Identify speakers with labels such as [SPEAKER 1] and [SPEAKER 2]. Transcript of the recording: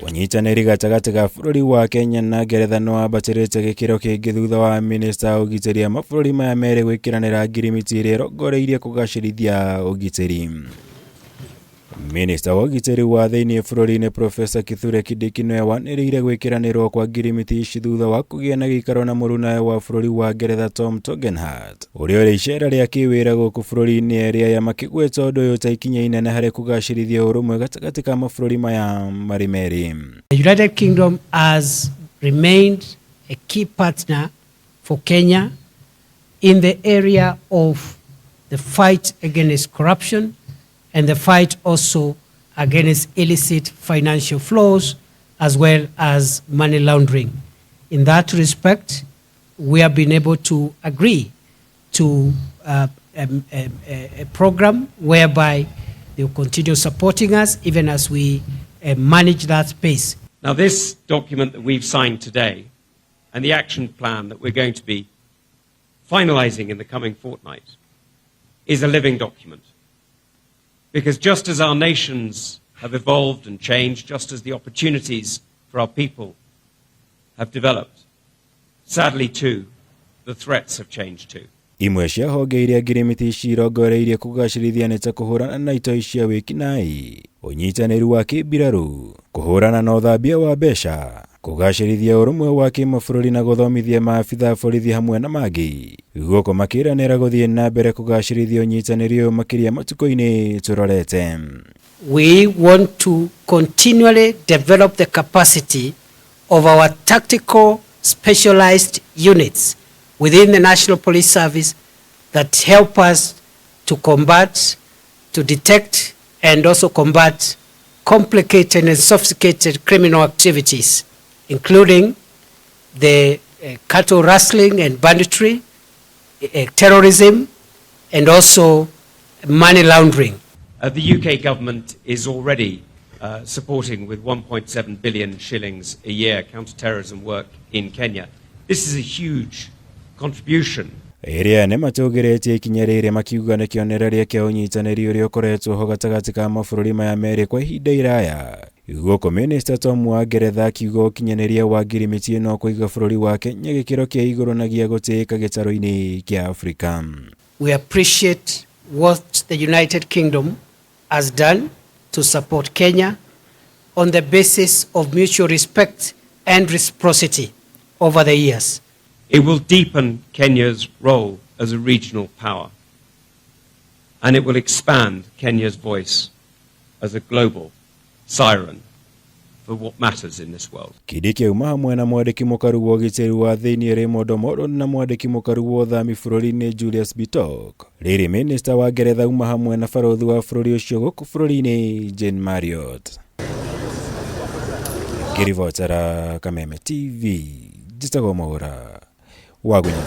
[SPEAKER 1] Ũnyitanĩri gatagatĩ ga bũrũri wa Kenya na Ngeretha nĩ wambatĩrĩte gĩkĩro kĩngĩ thutha wa minista wa ũgitĩri a mabũrũri maya merĩ gwĩkĩranĩra ngirimiti ĩrĩa ĩrongoreirie kũgacĩrithia ũgitĩri. Minista wa ũgitĩri wa thĩinĩ bũrũri-inĩ Profesa Kithure Kindiki nĩwe wanĩrĩire gwĩkĩranĩrwo kwa ngirimiti ici thutha wa kũgĩa na gĩikaro na mũrunawe wa bũrũri wa Ngeretha Tom Tugendhat ũrĩa ũrĩ icera rĩa kĩwĩra gũkũ bũrũri-inĩ erĩ aya makĩgweta ũndũ ũyũ ta ikinya inene harĩ kũgacĩrithia ũrũmwe gatagatĩ ka mabũrũri maya marĩ merĩ.
[SPEAKER 2] The United Kingdom has remained a key partner for Kenya in the area of the fight against corruption and the fight also against illicit financial flows as well as money laundering. In that respect, we have been able to agree to a program whereby they will continue supporting us even as we manage that space.
[SPEAKER 3] Now, this document that we've signed today and the action plan that we're going to be finalizing in the coming fortnight is a living document. Because just as our nations have evolved and changed, just as the opportunities for our people have developed, sadly too, the threats have changed too.
[SPEAKER 1] Imwe cia honge iria ngirimiti ici irongoreirie kũgacĩrithia nĩ ta kũhũrana na itoi cia wĩkinaĩ, ũnyitanĩri wa kĩmbirarũ, kũhũrana na ũthambia wa mbeca, kũgacĩrithia ũrũmwe wa kĩmabũrũri na gũthomithia maabitha a borithi hamwe na mangĩ. Gũkũ makĩranĩra gũthiĩ na mbere kũgacĩrithia ũnyitanĩri ũyũ makĩria matukũ-inĩ tũrorete.
[SPEAKER 2] We want to continually develop the capacity of our tactical specialized units within the National Police Service that help us to combat, to detect, and also combat complicated and sophisticated criminal activities, including the cattle rustling and banditry, terrorism, and also money laundering.
[SPEAKER 3] The UK government is already supporting with 1.7 billion shillings a year counter-terrorism work in Kenya. This is a huge contribution.
[SPEAKER 1] Ĩrĩa nĩ matũgĩrĩtie ikinya rĩrĩ makiuga nĩ kĩonereria kĩa ũnyitanĩri ũrĩa ũkoretwo ho gatagatĩ ka mabũrũri maya merĩ kwa ihinda iraya. Gũkũ Minista Tom wa Ngeretha akiuga ũkinyanĩria wa ngirimiti ĩno kũiga bũrũri wa Kenya gĩkĩro kĩa igũrũ na gĩa gũtĩĩka gĩtarũ-inĩ kĩa Afrika.
[SPEAKER 2] We appreciate what the United Kingdom has done to support Kenya on the basis of mutual respect and reciprocity over the years.
[SPEAKER 3] It will deepen Kenya's role as a regional power, and it will expand Kenya's voice as a global siren for what matters in this world.
[SPEAKER 1] Kindiki auma hamwe na mwandĩki mũkaru wa ũgitĩri wa thĩinĩ Raymond Omollo na mwandĩki mũkaru wa ũthami bũrũri-inĩ Julius Bitok. Rĩrĩ minista wa Ngeretha auma hamwe na barũthi wa bũrũri ũcio gũkũ bũrũri-inĩ Jane Marriott. Ngĩribotera Kameme TV, njĩtagwo Mwaũra wa Gunya.